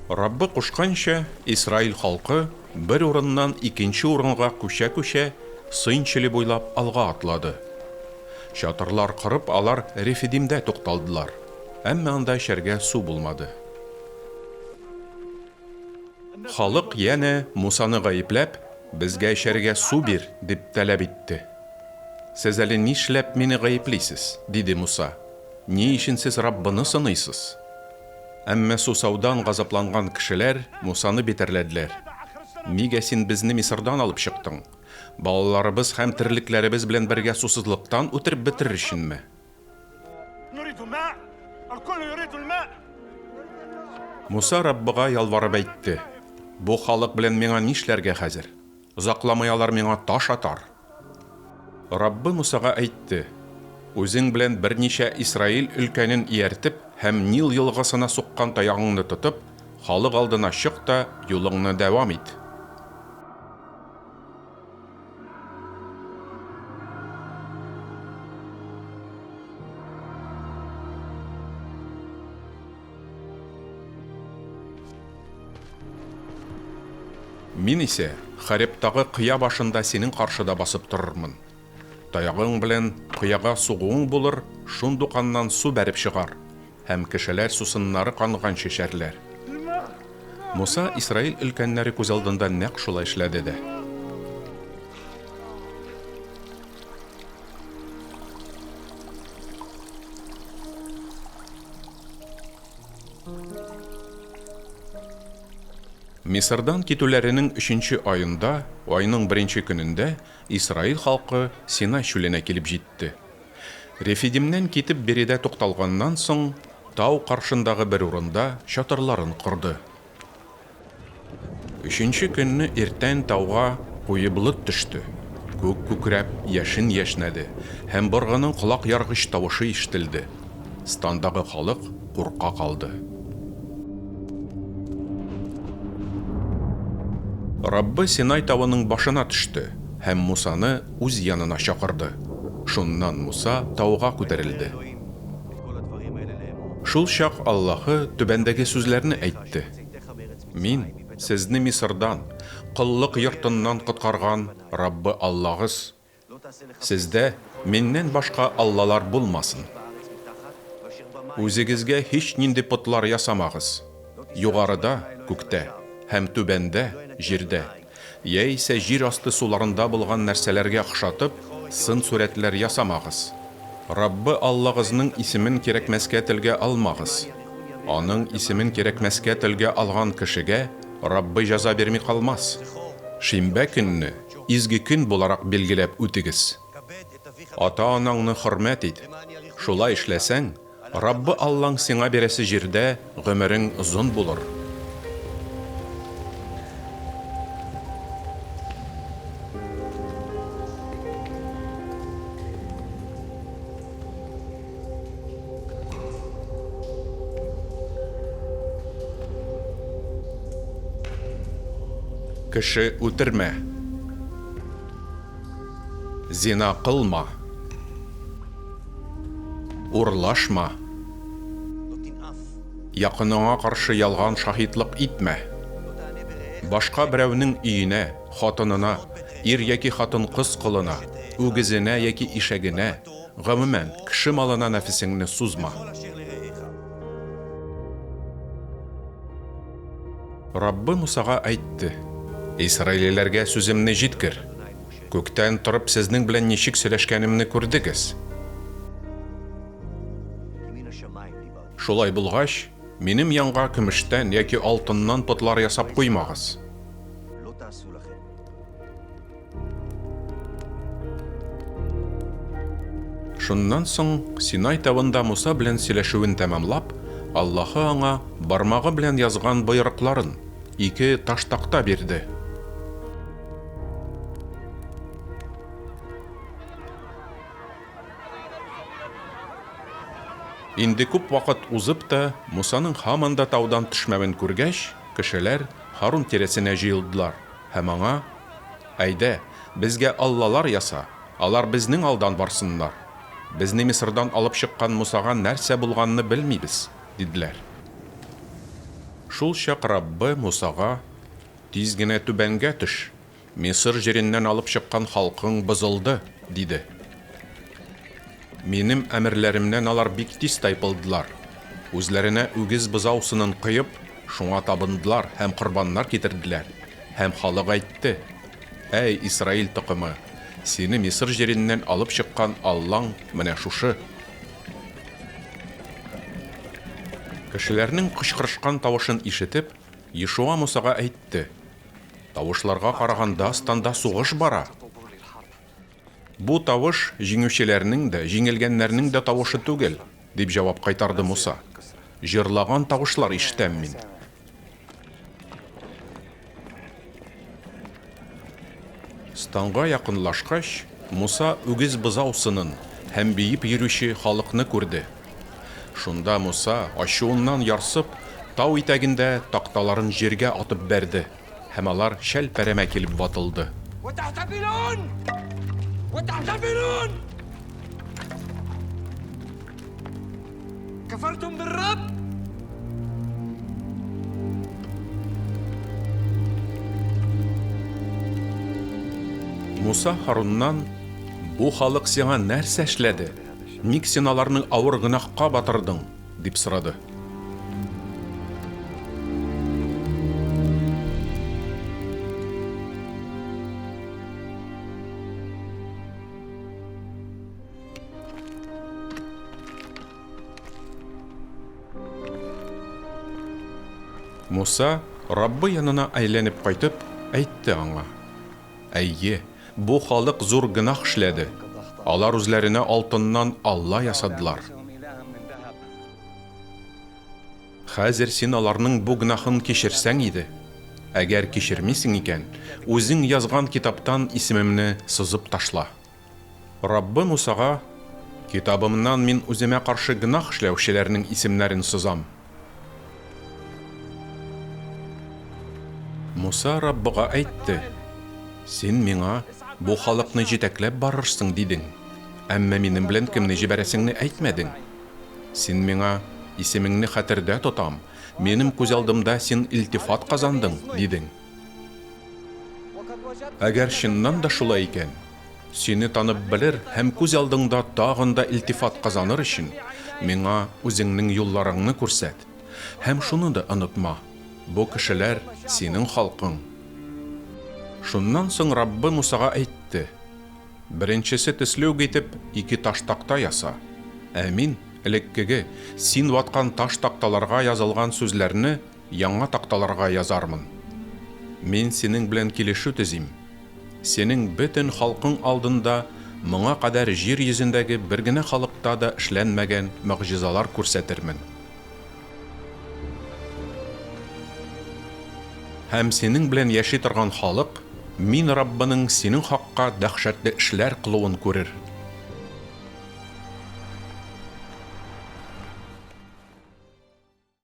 Раббы кушканча, Исраил халкы, бер урыннан икенче урынга күчә-күчә, Сыйн чүле буйлап алга атлады. Чатырлар корып, алар Рефидимдә тукталдылар, әмма анда эчәргә су булмады. Халык янә, Мусаны гаепләп, Безгә эчәргә су бир, дип таләп итте. Сез әле нишләп мине гаеплисез? диде Муса. Ни өчен сез Раббыны сыныйсыз? Әмма сусаудан газапланган кешеләр Мусаны битәрләделәр, Нигә син безне Мисырдан алып чыктың? Балаларыбыз һәм терлекләребез белән бергә сусызлыктан үтереп бетерер өченме? Муса Раббыга ялварып әйтте, Бу халык белән миңа нишләргә хәзер? Озакламый алар миңа таш атар. Раббы Мусага әйтте, Үзең белән берничә Исраил өлкәнен ияртеп һәм Нил елгасына суккан таягыңны тотып, халык алдына чык та юлыңны дәвам ит. Мин исә Хоребтагы кыя башында синең каршыда басып торырмын. Таягың белән кыяга сугуың булыр, шундук аннан су бәреп чыгар, һәм кешеләр сусыннары канганчы эчәрләр. Муса Исраил өлкәннәре күз алдында нәкъ шулай эшләде дә. Мисырдан китүләренең өченче аенда, айның беренче көнендә Исраил халкы Синай чүленә килеп җитте. Рефидимнән китеп биредә тукталганнан соң, тау каршындагы бер урында чатырларын корды. Өченче көнне иртән тауга куе болыт төште. Күк күкрәп, яшен яшьнәде, һәм быргының колак яргыч тавышы ишетелде. Стандагы халык курка калды. Раббы Синай тавының башына төште һәм Мусаны үз янына чакырды. Шуннан Муса тауга күтәрелде. Шул чак Аллаһы түбәндәге сүзләрне әйтте. Мин, сезне Мисырдан, коллык йортыннан коткарган Раббы Аллагыз. Сездә Миннән башка аллалар булмасын. Үзегезгә һичнинди потлар ясамагыз, югарыда, күктә, һәм түбәндә, җирдә, яисә җир асты суларында булган нәрсәләргә охшатып, сын-сурәтләр ясамагыз. Раббы Аллагызның исемен кирәкмәскә телгә алмагыз. Аның исемен кирәкмәскә телгә алган кешегә Раббы җәза бирми калмас. Шимбә көнне изге көн буларак билгеләп үтегез. Ата-анаңны хөрмәт ит. Шулай эшләсәң, Раббы Аллаң сиңа бирәсе җирдә гомерең озын булыр. Кеше үтермә. Зина кылма. Урлашма. Якыныңа каршы ялган шаһитлык итмә. Башка берәүнең өенә, хатынына, ир яки хатын-кыз колына, үгезенә яки ишәгенә, гомумән, кеше малына нәфесеңне сузма. Раббы Мусага әйтте, Исраилиләргә сүземне җиткер. Күктән торып сезнең белән ничек сөйләшкәнемне күрдегез. Шулай булгач, минем янга көмештән яки алтыннан потлар ясап куймагыз. Шуннан соң Синай тавында Муса белән сөйләшүен тәмамлап, Аллаһы аңа бармагы белән язган боерыкларын, ике таштакта бирде. Инде күп вакыт узып та, Мусаның һаман да таудан төшмәвен күргәч, кешеләр Һарун тирәсенә җыелдылар һәм аңа, Әйдә, безгә аллалар яса, алар безнең алдан барсыннар. Безне Мисырдан алып чыккан Мусага нәрсә булганны белмибез, диделәр. Шулчак Раббы Мусага, Тиз генә түбәнгә төш, Мисыр җиреннән алып чыккан халкың бозылды, диде. Минем әмерләремнән алар бик тиз тайпылдылар. Үзләренә үгез бозау сынын коеп, шуңа табындылар һәм корбаннар китерделәр. Һәм халык әйтте, Әй, Исраил токымы, сине Мисыр җиреннән алып чыккан Аллаң менә шушы! Кешеләрнең кычкырышкан тавышын ишетеп, Ешуа Мусага әйтте, Тавышларга караганда, станда сугыш бара! Бу тавыш җиңүчеләрнең дә, җиңелгәннәрнең дә тавышы түгел, дип җавап кайтарды Муса. Җырлаган тавышлар ишетәм мин. Станга якынлашкач, Муса үгез бозау сынын һәм биеп йөрүче халыкны күрде. Шунда Муса, ачуыннан ярсып, тау итәгендә такталарын җиргә атып бәрде. Һәм алар чәлпәрәмә килеп ватылды. Муса Һаруннан, Бу халык сиңа нәрсә эшләде? Ник син аларны авыр гөнаһка батырдың? дип сорады. Муса, Раббы янына әйләнеп кайтып, әйтте аңа, Әйе, бу халык зур гөнаһ эшләде. Алар үзләренә алтыннан алла ясадылар. Хәзер син аларның бу гөнаһын кичерсәң иде. Әгәр кичермисең икән, үзең язган китаптан исемемне сызып ташла. Раббы Мусага, Китабымнан мин үземә каршы гөнаһ эшләүчеләрнең исемнәрен сызам. Муса Раббыга әйтте, Син миңа, Бу халыкны җитәкләп барырсың, дидең, әмма минем белән кемне җибәрәсеңне әйтмәдең. Син миңа, Исемеңне хәтердә тотам, минем күз алдымда син илтифат казандың, дидең. Әгәр чыннан да шулай икән, сине танып белер һәм күз алдыңда тагын да илтифат казаныр өчен, миңа үзеңнең юлларыңны күрсәт. Һәм шуны да онытма, бу кешеләр, синең халкың. Шуннан соң Раббы Мусага әйтте, Беренчесе төсле үк итеп ике таш такта яса, ә мин, элеккеге, син ваткан таш такталарга язылган сүзләрне Яңа такталарга язармын. Мин синең белән килешү төзим. Синең бөтен халкың алдында моңа кадәр җир йөзендәге бер генә халыкта да эшләнмәгән могҗизалар күрсәтермен. Һәм синең белән яши торган халык Мин, Раббының синең хакка дәһшәтле эшләр кылуын күрер.